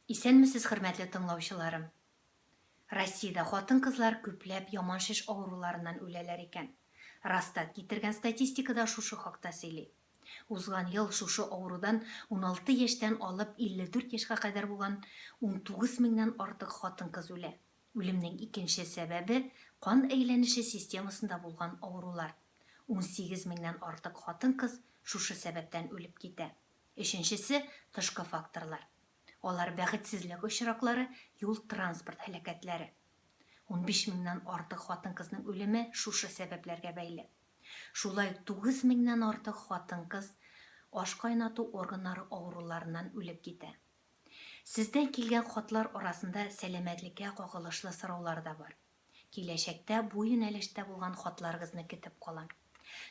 Исәнмесез, хөрмәтле тыңлаучыларым! Россиядә хатын-кызлар күпләп яман шеш авыруларыннан үләләр икән. Росстат китергән статистика да шушы хакта сөйли. Узган ел шушы авырудан 16 яшьтән алып 54 яшькә кадәр булган 19 меңнән артык хатын-кыз үлә. Үлемнең икенче сәбәбе, кан әйләнеше системасында булган авырулар. 18 меңнән артык хатын-кыз шушы сәбәптән үлеп китә. Өченчесе, тышкы факторлар. Алар бәхетсезлек очраклары, юл-транспорт һәлакәтләре. 15 меңнән артык хатын-кызның үлеме шушы сәбәпләргә бәйле. Шулай ук 9 меңнән артык хатын-кыз аш кайнату органнары авыруларыннан үлеп китә. Сездән килгән хатлар арасында сәламәтлеккә кагылышлы сораулар да бар. Киләчәктә бу юнәлештә булган хатларыгызны көтеп калам.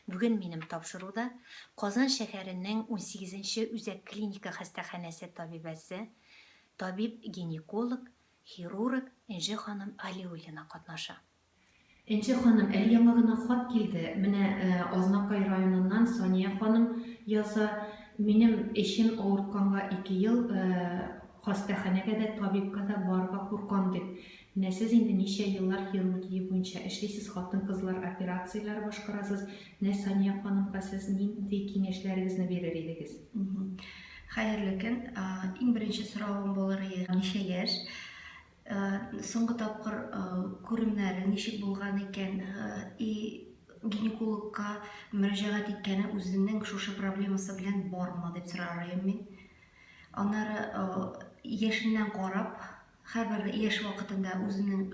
Бүген минем тапшыруда Казан шәһәренең унсигезенче үзәк клиника хастаханәсе табибәсе, табиб-гинеколог, хирург Энҗе ханым Галиуллина катнаша. Энҗе ханым, әле яңа гына хат килде. Менә Азнакай районыннан Сания ханым яза, Минем эчем авыртканга ике ел, хастаханәгә дә, табибка да барырга куркам, дип. Менә сез инде ничә еллар хирургия буенча эшлисез, хатын-кызлар операцияләре башкарасыз. Менә Сания ханымга сез нинди киңәшләрегезне бирер идегез? Хәерле көн. Иң беренче соравым булыр иде, ничә яшь? Соңгы тапкыр күремнәре ничек булган икән? И гинекологка мөрәҗәгать иткәне үзенең шушы проблемасы белән бармы дип сорар идем мин. Аннары яшеннән карап, һәрбер яшь вакытында үзенең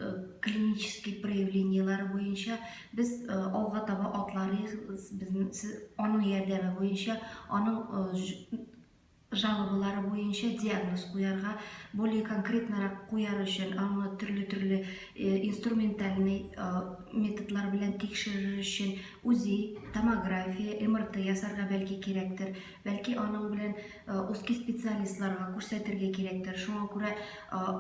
клинический проявлениеләре буенча без алга таба атларыйбыз, безнең аның ярдәме буенча, аның жалобалары буенча диагноз куярга, более конкретнорак куяр өчен аны төрле-төрле инструментальный методлар белән тикшерер өчен УЗИ, томография, МРТ ясарга бәлки кирәктер, бәлки аның белән узкий специалистларга күрсәтергә кирәктер. Шуңа күрә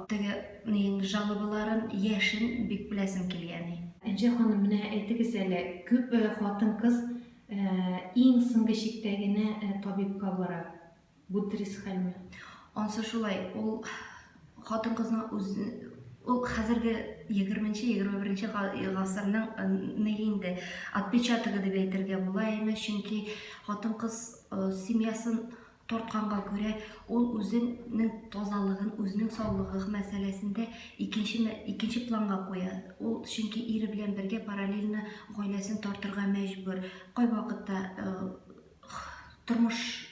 теге нең жалобаларын, яшен бик беләсем килгән. Энҗе ханым, менә әйтегез әле, күп хатын-кыз иң соңгы чиктә генә табибка бара. Бу дөрес хәлме? Ансы шулай, ул хатын-кызның үз ул хәзерге 20-нче, 21 гасырның ни инде отпечатогы дип әйтергә була име, чөнки хатын-кыз семьясын тартканга күрә, ул үзенең тазалыгын, үзенең саулыгы мәсьәләсендә икенче икенче планга куя. Ул чөнки ире белән бергә параллельно гаиләсен тартырга мәҗбүр. Кайвакытта тормыш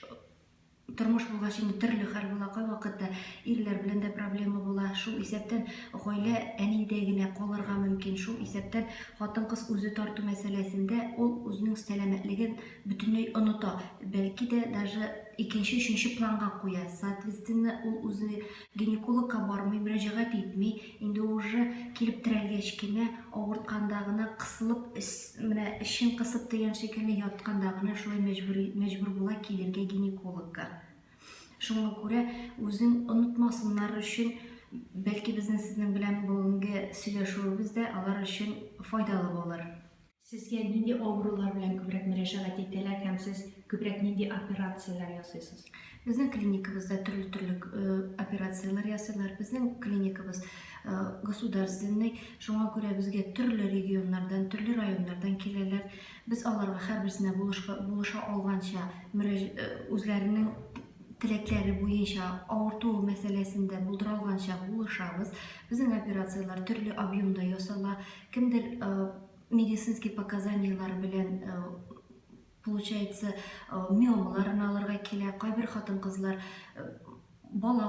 тормыш булгач инде төрле хәл була, кайвакытта ирләр белән дә проблема була. Шул исәптән гаилә әнидә генә калырга мөмкин. Шул исәптән хатын-кыз үзе тарту мәсьәләсендә ул үзенең сәламәтлеген бөтенләй оныта, бәлки дә даже икенче, өченче планга куя. Соответственно, ул үзе гинекологка бармый, мөрәҗәгать итми, инде уже килеп терәлгәч кенә, авыртканда гына кысылып, менә эчен кысып дигән шикелле ятканда гына шулай мәҗбүр, мәҗбүр була килергә гинекологка. Шуңа күрә үзен онытмасыннар өчен, бәлки безнең сезнең белән бүгенге сөйләшүебез дә алар өчен файдалы булыр. Сезгә нинди авырулар белән күбрәк мөрәҗәгать итәләр һәм сез күбрәк нинди операцияләр ясыйсыз? Безнең клиникабызда төрле-төрле операцияләр ясыйлар. Безнең клиникабыз государственный, шуңа күрә безгә төрле регионнардан, төрле районнардан киләләр. Без аларга һәрберсенә булыша алганча, үзләренең теләкләре буенча, авырту мәсьәләсендә булдыра алганча булышабыз. Безнең операцияләр төрле объемда ясала. Кемдер медицинский показаниеләр белән получается миомаларын алырга килә. Кайбер хатын-кызлар бала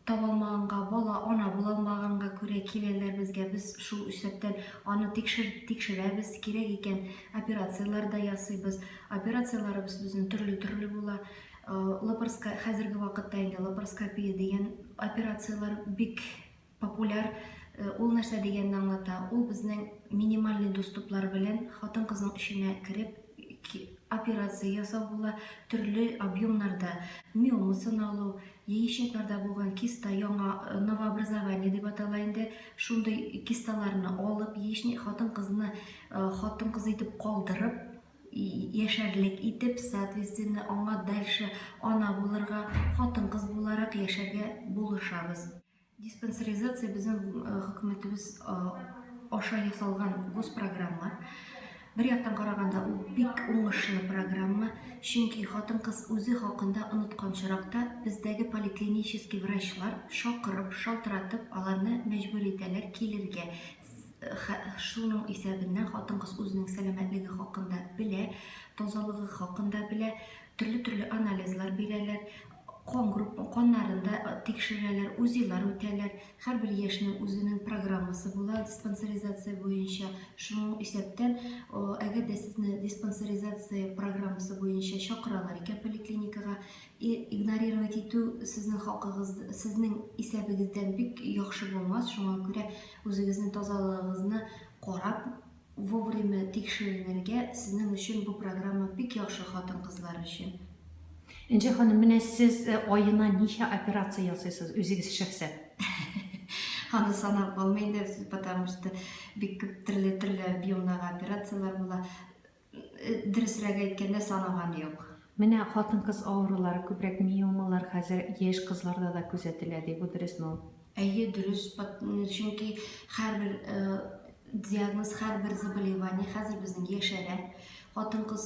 таба алмаганга, бала ана була алмаганга күрә киләләр безгә. Без шул исәптән аны тикшер, тикшерәбез, кирәк икән операцияләр дә ясыйбыз. Операцияләребез безнең төрле-төрле була. Лапароска хәзерге вакытта инде лапароскопия дигән операцияләр бик Популяр ул нәрсә дигәнне аңлата? Ул безнең минимальный доступлар белән хатын-кызның эченә кереп операция ясау була, төрле объемнарда миомасын алу, яичникларда булган киста, яңа новообразование дип атала инде, шундый кисталарны алып, яичник хатын-кызны хатын-кыз итеп калдырып, яшәрлек итеп, соответственно, аңа дальше ана булырга, хатын-кыз буларак яшәргә булышабыз. Диспансеризация безнең хөкүмәтебез аша ясалган госпрограмма. Бер яктан караганда, ул бик уңышлы программа, чөнки хатын-кыз үзе хакында оныткан чоракта бездәге поликлинический врачлар чакырып, шалтыратып, аларны мәҗбүр итәләр килергә. Шуның исәбеннән хатын-кыз үзенең сәламәтлеге хакында белә, тазалыгы хакында белә, төрле-төрле анализлар бирәләр, кан группа, каннарын да тикшерәләр, УЗИлар үтәләр. Һәрбер яшьнең үзенең программасы була диспансеризация буенча. Шуның исәптән, әгәр дә сезне диспансеризация программасы буенча чакыралар икән поликлиникага, и игнорировать итү сезнең хакыгыз, сезнең исәбегездән бик яхшы булмас. Шуңа күрә үзегезнең тазалыгыгызны карап, вовремя тикшеренергә сезнең өчен бу программа бик яхшы хатын-кызлар өчен. Энҗе ханым, менә сез аена ничә операция ясыйсыз үзегез шәхсән? Аны санап булмый инде, потому что бик күп төрле-төрле объемдагы операцияләр була. Дөресрәк әйткәндә, санаган юк. Менә хатын-кыз авырулары, күбрәк миомалар хәзер яшь кызларда да күзәтелә ди, бу дөресме ул? Әйе, дөрес, чөнки һәрбер диагноз, һәрбер заболевание хәзер безнең яшәрә. Хатын-кыз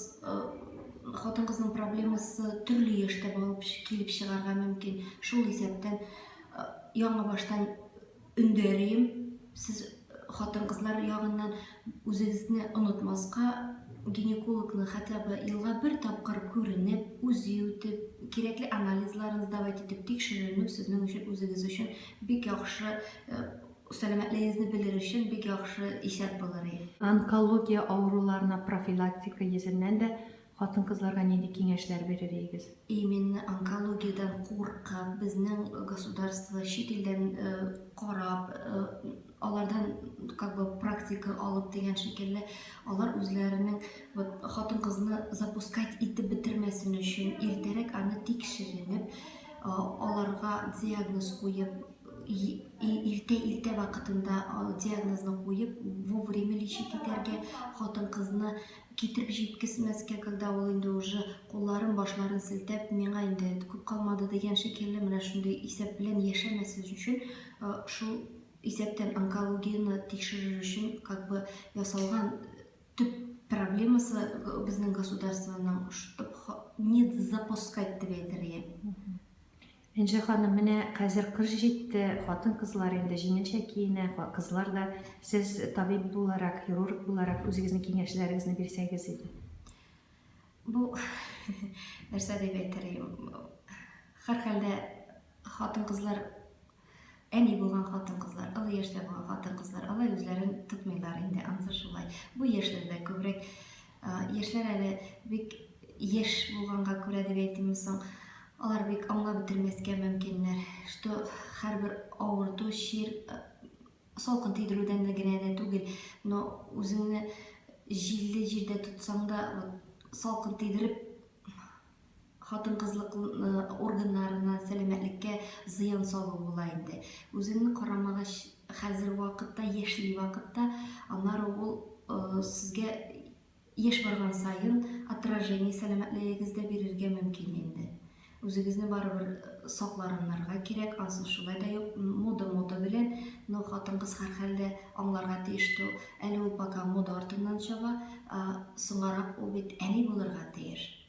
хатын-кызның проблемасы төрле яшьтә булып килеп чыгарга мөмкин. Шул исәптән яңа баштан өндәрим, сез хатын-кызлар ягыннан үзегезне онытмаска, гинекологны хотя бы елга бер тапкыр күренеп, УЗИ үтеп, кирәкле анализларын сдавать итеп тикшеренү сезнең өчен үзегез өчен бик яхшы сәламәтлегегезне белер өчен бик яхшы исәп булыр иде. Онкология авыруларына профилактика йөзеннән дә хатын-кызларга нинди киңәшләр бирер идегез? Именно онкологиядән куркып, безнең государство чит илдән карап, алардан как бы практика алып дигән шикелле, алар үзләренең вот хатын-кызны запускать итеп бетермәсен өчен иртәрәк аны тикшеренеп, аларга диагноз куеп, иртә-иртә вакытында диагнозны куеп, вовремя лечить итәргә, хатын-кызны китереп җиткезмәскә, когда ул инде уже кулларын, башларын селтәп, миңа инде күп калмады дигән шикелле, менә шундый исәп белән яшәмәсен өчен, шул исәптән онкологияне тикшерер өчен как бы ясалган төп проблемасы безнең государствоның, чтоб не запускать дип әйтер идем. Энҗе ханым, менә хәзер кыш җитте, хатын-кызлар инде җиңелчә киенә, кызлар да. Сез табиб буларак, хирург буларак үзегезнең киңәшләрегезне бирсәгез иде. Бу нәрсә дип әйтер идем? Һәрхәлдә хатын-кызлар, әни булган хатын-кызлар, олы яшьтә булган хатын-кызлар алай үзләрен тотмыйлар инде, ансы шулай. Бу яшьләрдә күбрәк Яшьләр әле бик яшь булганга күрә дип әйтимме соң, алар бик аңлап бетермәскә мөмкиннәр, что һәрбер авырту, чир салкын тидерүдән дә генә дә түгел, но үзеңне җилле җирдә тотсаң да, вот салкын тидереп, хатын-кызлык органнарына, сәламәтлеккә зыян салу була инде. Үзеңне карамагач, хәзер вакытта, яшьли вакытта, аннары ул сезгә яшь барган саен отражение сәламәтлегегездә бирергә мөмкин инде. Үзегезне барыбер сакларынырга кирәк, ансыз шулай да юк. Мода мода белән, но хатын-кыз һәрхәлдә аңларга тиеш, что әле ул пока мода артыннан чаба, соңарак ул бит әни булырга тиеш.